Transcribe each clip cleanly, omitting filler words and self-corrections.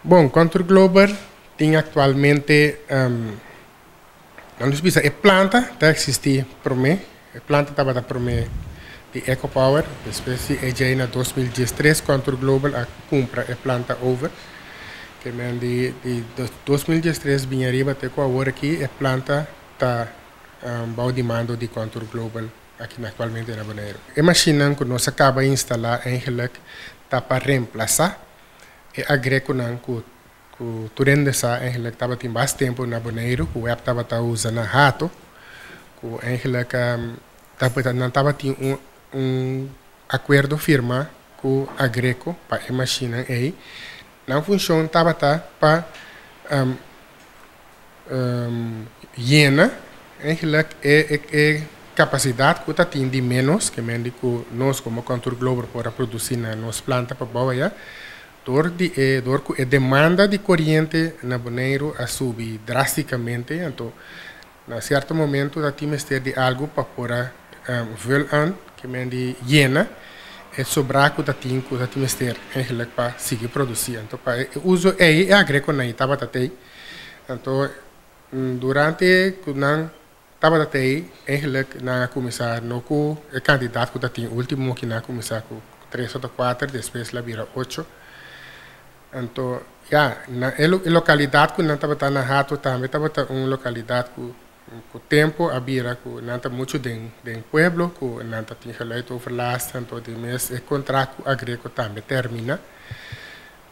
Bon, Contour Global tin aktualmente, nos bisa e planta ta eksistí promé, e planta tabata promé di EcoPower, despues di e na 2013 Contour Global a kumpra e planta over. Ke men di 2013 bin ariba te ku awor aki e planta ta bou di mando di Contour Global aki aktualmente na Boneiru. E mashinnan ku nos a kaba instalá eigenlijk ta pa remplasá e Aggrekonan ku tur hende sa eigenlijk tabatin mas tempu na Boneiru, ku WEB tabata usa na Hato, ku eigenlijk nan tabatin un akuerdo firmá ku Aggreko pa e mashinnan ei. Nan funshon tabata pa yena eigenlijk e kapasidat ku tatin di menos, ke men di ku nos komo Contour Global por a produsí na nos planta pabou aya, dor ku e demanda di koriente na Boneiru a subi drástikamente, anto na sierto momento tatin mester di algu pa por a vul aan, ke men di yena e sobrá ku tatin mester eigenlijk pa sigui produsí. Anto pa e uso ei e Aggrekonan ei tabata tei. Anto durante ku nan tabata tei eigenlijk nan a kuminsá no ku e kantidat ku tatin último ku nan a kuminsá ku tres òf kuater, despues el a bira ocho. Anto ya, na e lokalidat ku nan tabata na Hato tambe tabata un lokalidat ku tempu a bira ku nan ta muchu den pueblo, ku nan tatin geluidoverlast, anto di mes e kontrakt ku Aggreko tambe terminá.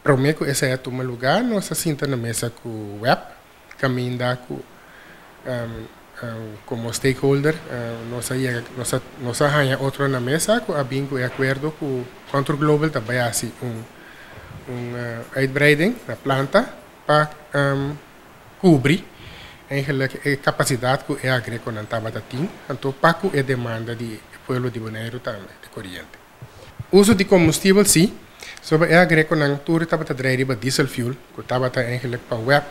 Promé ku esei a tuma lugá, nos a sinta na mesa ku WEB, kaminda ku komo stakeholder nos a yega, nos a haña otro na mesa ku a bin ku e akuerdo ku Contour Global ta bai hasi un uitbreiding na planta pa kubri eigenlijk e kapasidat ku e Aggrekonan tabata tin, anto pa ku e demanda di pueblo di Boneiru tambe di koriente. Uso di kombustibel si, sobre e Aggrekonan tur tabata drei riba diesel fuel, ku tabata eigenlijk pa WEB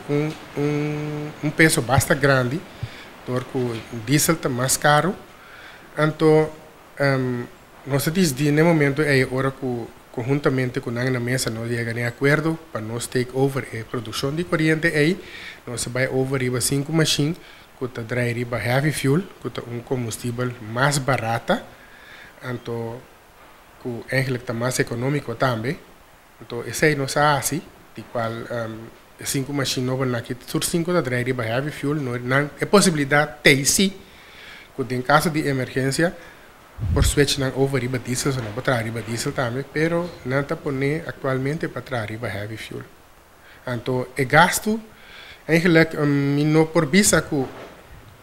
un peso basta grandi, dor ku diesel ta mas karu. Anto nos a disidí na e momento ei ora ku konhuntamente ku nan na mesa nos yega na e akuerdo pa nos take over e produkshon di koriente ei, nos a bai over riba sinku mashin ku ta drei riba heavy fuel, ku ta un kombustibel mas barata, anto ku eigenlijk ta mas ekonómiko tambe. Anto esei nos a hasi, di kual e sinku mashin nobonan aki tur sinku ta drei riba heavy fuel, no nan e posibilidat t'ei si ku den kaso di emergensia por switch nan over riba diesel, so nan por traha riba diesel tambe, pero nan ta pone aktualmente pa traha riba heavy fuel. Anto e gastu eigenlijk mi no por bisa ku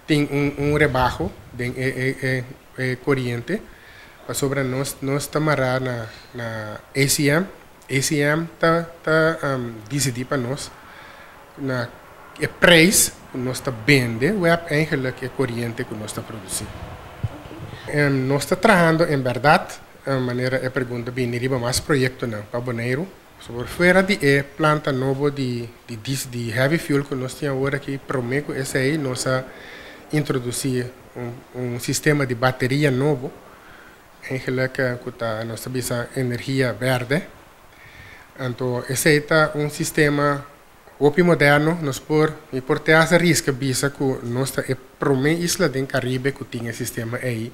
tin un rebaho den e koriente, pasobra nos ta mará na ACM. ACM ta disidí pa nos na e prijs ku nos ta bende WEB eigenlijk e koriente ku nos ta produsí. Nos ta trahando en bèrdat, manera e pregunta bini riba mas proyektonan pa Boneiru. Sobre fuera di e planta nobo di heavy fuel ku nos tin awor aki, promé ku esei nos a introdusí un sistema di bateria nobo, eigenlijk ku ta nos ta bisa energia bèrdè. Anto esei ta un sistema hopi moderno, nos por mi por te hasta riska bisa ku nos ta e promé isla den Karibe ku tin e sistema ei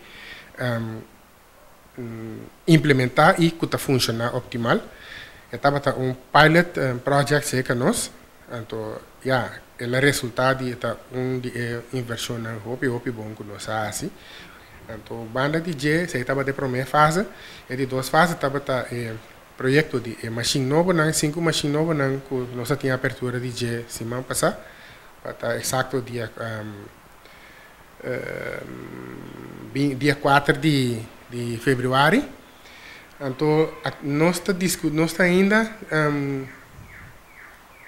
implementá i ku ta funshoná optimal. E tabata un pilot project serka nos, anto ya, el a resultá di ta un di e invershonnan hopi hopi bon ku nos a hasi. Anto banda di dje, esei tabata e promé fase, e di dos fase tabata e proyekto di e mashin nobonan, sinku mashin nobonan ku nos a tin apertura di dje siman pasá, pa ta eksakto dia 4 di febrüari. Anto nos ta ainda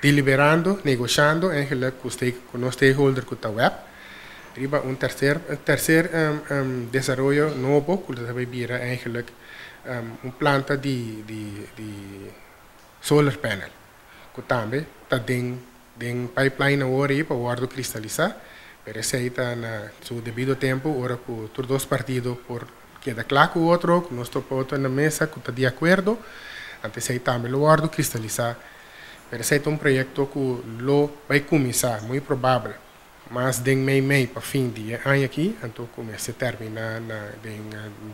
deliberando, negoshando eigenlijk ku nos stakeholder ku ta WEB, riba un terser desaroyo nobo ku ta bai bira eigenlijk un planta di solar panel, ku tambe ta den pipeline awor ei pa wòrdu kristalisá, pero esei ta na su debido tempu ora ku tur dos partido por keda kla ku otro, ku nos topa otro na mesa ku ta di akuerdo, anto esei tambe lo wòrdu kristalisá. Pero esey ta un proyecto cu lo bay cuminsa, muy probabel, mas den mei mei pa fin di aña aki, anto cuminsa termina na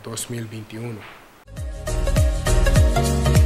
2021.